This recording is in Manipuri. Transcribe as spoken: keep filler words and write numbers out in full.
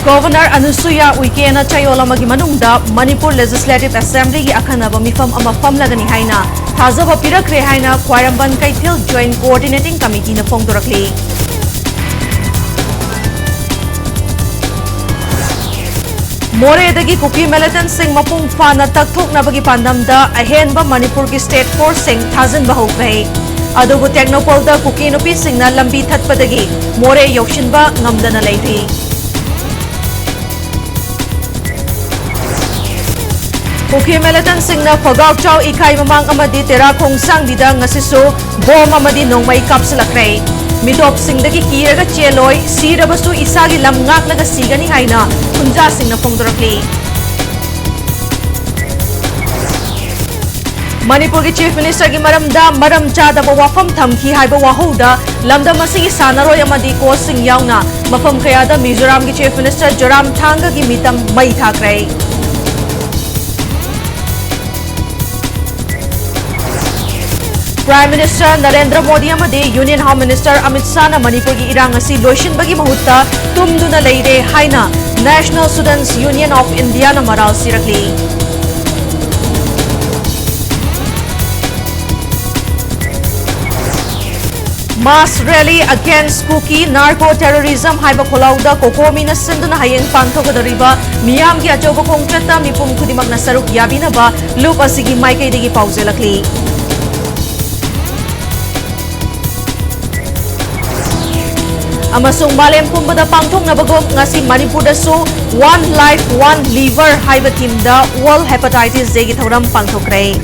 Governor ꯑꯅꯨꯁꯨꯌꯥ ꯎꯏꯀꯦꯅ ꯆꯌꯣꯜ ꯑꯃꯒꯤ ꯃꯅꯨꯡꯗ ꯃꯅꯤꯄꯨꯔ Legislative Assemblyꯒꯤ ꯑꯈꯟꯅꯕ ꯃꯤꯐꯝ ꯑꯃ ꯐꯝꯂꯒꯅꯤ ꯍꯥꯏꯅ ꯊꯥꯖꯕ ꯄꯤꯔꯛꯈ꯭ꯔꯦ ꯍꯥꯏꯅ ꯈ꯭ꯋꯥꯏꯔꯝꯕꯟ ꯀꯩꯊꯦꯜ Joint Coordinating Committeeꯅ ꯐꯣꯡꯗꯣꯔꯛꯂꯤ꯫ ꯃꯣꯔꯦꯗꯒꯤ ꯀꯨꯀꯤ militantꯁꯤꯡ ꯃꯄꯨꯡ ꯐꯥꯅ ꯇꯛꯊꯣꯛꯅꯕꯒꯤ ꯄꯥꯟꯗꯝꯗ ꯑꯍꯦꯟꯕ ꯃꯅꯤꯄꯨꯔꯒꯤ state forceꯁꯤꯡ ꯊꯥꯖꯤꯟꯕ ꯍꯧꯈ꯭ꯔꯦ꯫ ꯑꯗꯨꯕꯨ ꯇꯦꯡꯅꯧꯄꯜꯗ ꯀꯨꯀꯤ ꯅꯨꯄꯤꯁꯤꯡꯅ ꯂꯝꯕꯤ ꯊꯠꯄꯗꯒꯤ ꯃꯣꯔꯦ ꯌꯧꯁꯤꯟꯕ ꯉꯝꯗꯅ ꯂꯩꯔꯤ꯫ ꯀꯨꯀꯤ militantꯁꯤꯡꯅ ꯐꯒꯥꯎꯆꯥꯎ ꯏꯀꯥꯏ ꯃꯃꯥꯡ ꯑꯃꯗꯤ ꯇꯦꯔꯥ ꯈꯣꯡꯁꯥꯡꯕꯤꯗ ꯉꯁꯤꯁꯨ ꯕꯣꯝ ꯑꯃꯗꯤ ꯅꯣꯡꯃꯩ ꯀꯥꯞꯁꯤꯜꯂꯛꯈ꯭ꯔꯦ꯫ ꯃꯤꯇꯣꯞꯁꯤꯡꯗꯒꯤ ꯀꯤꯔꯒ ꯆꯦꯜꯂꯣꯏ, ꯁꯤꯔꯕꯁꯨ ꯏꯁꯥꯒꯤ ꯂꯝ ꯉꯥꯛꯂꯒ ꯁꯤꯒꯅꯤ ꯍꯥꯏꯅ ꯈꯨꯟꯖꯥꯁꯤꯡꯅ ꯐꯣꯡꯗꯣꯔꯛꯂꯤ꯫ ꯃꯅꯤꯄꯨꯔꯒꯤ Chief Ministerꯒꯤ ꯃꯔꯝꯗ ꯃꯔꯝ ꯆꯥꯗꯕ ꯋꯥꯐꯝ ꯊꯝꯈꯤ ꯍꯥꯏꯕ ꯋꯥꯍꯧꯗ ꯂꯝꯗꯝ ꯑꯁꯤꯒꯤ ꯁꯥꯟꯅꯔꯣꯏ ꯑꯃꯗꯤ coachꯁꯤꯡ ꯌꯥꯎꯅ ꯃꯐꯝ ꯀꯌꯥꯗ ꯃꯤꯖꯣꯔꯥꯝꯒꯤ Chief Minister ꯖꯣꯔꯥꯝꯊꯥꯡꯒꯒꯤ ꯃꯤꯇꯝ ꯃꯩ ꯊꯥꯈ꯭ꯔꯦ꯫ Prime Minister ꯅꯔꯦꯟꯗ꯭ꯔ ꯃꯣꯗꯤ ꯑꯃꯗꯤ Union Home Minister ꯑꯃꯤꯠ ꯁꯥꯍꯅ ꯃꯅꯤꯄꯨꯔꯒꯤ ꯏꯔꯥꯡ ꯑꯁꯤ ꯂꯣꯏꯁꯤꯟꯕꯒꯤ ꯃꯍꯨꯠꯇ ꯇꯨꯝꯗꯨꯅ ꯂꯩꯔꯦ ꯍꯥꯏꯅ National Students Union of Indiaꯅ ꯃꯔꯥꯜ ꯁꯤꯔꯛꯂꯤ꯫ Mass Rally Against Kuki Narco Terrorism ꯍꯥꯏꯕ ꯈꯣꯜꯂꯥꯎꯗ COCOMIꯅ ꯁꯤꯟꯗꯨꯅ ꯍꯌꯦꯡ ꯄꯥꯡꯊꯣꯛꯀꯗꯧꯔꯤꯕ ꯃꯤꯌꯥꯝꯒꯤ ꯑꯆꯧꯕ ꯈꯣꯡꯆꯠꯇ ꯃꯤꯄꯨꯝ ꯈꯨꯗꯤꯡꯃꯛꯅ ꯁꯔꯨꯛ ꯌꯥꯕꯤꯅꯕ ꯂꯨꯞ ꯑꯁꯤꯒꯤ ꯃꯥꯏꯀꯩꯗꯒꯤ ꯄꯥꯎꯖꯦꯜꯂꯛꯂꯤ꯫ ꯑꯃꯁꯨꯡ ꯃꯥꯂꯦꯝ ꯄꯨꯝꯕꯗ ꯄꯥꯡꯊꯣꯛꯅꯕꯒꯨꯝ ꯉꯁꯤ ꯃꯅꯤꯄꯨꯔꯗꯁꯨ One Life, One Liver ꯍꯥꯏꯕ themeꯗ World Hepatitis Dayꯒꯤ ꯊꯧꯔꯝ ꯄꯥꯡꯊꯣꯛꯈ꯭ꯔꯦ꯫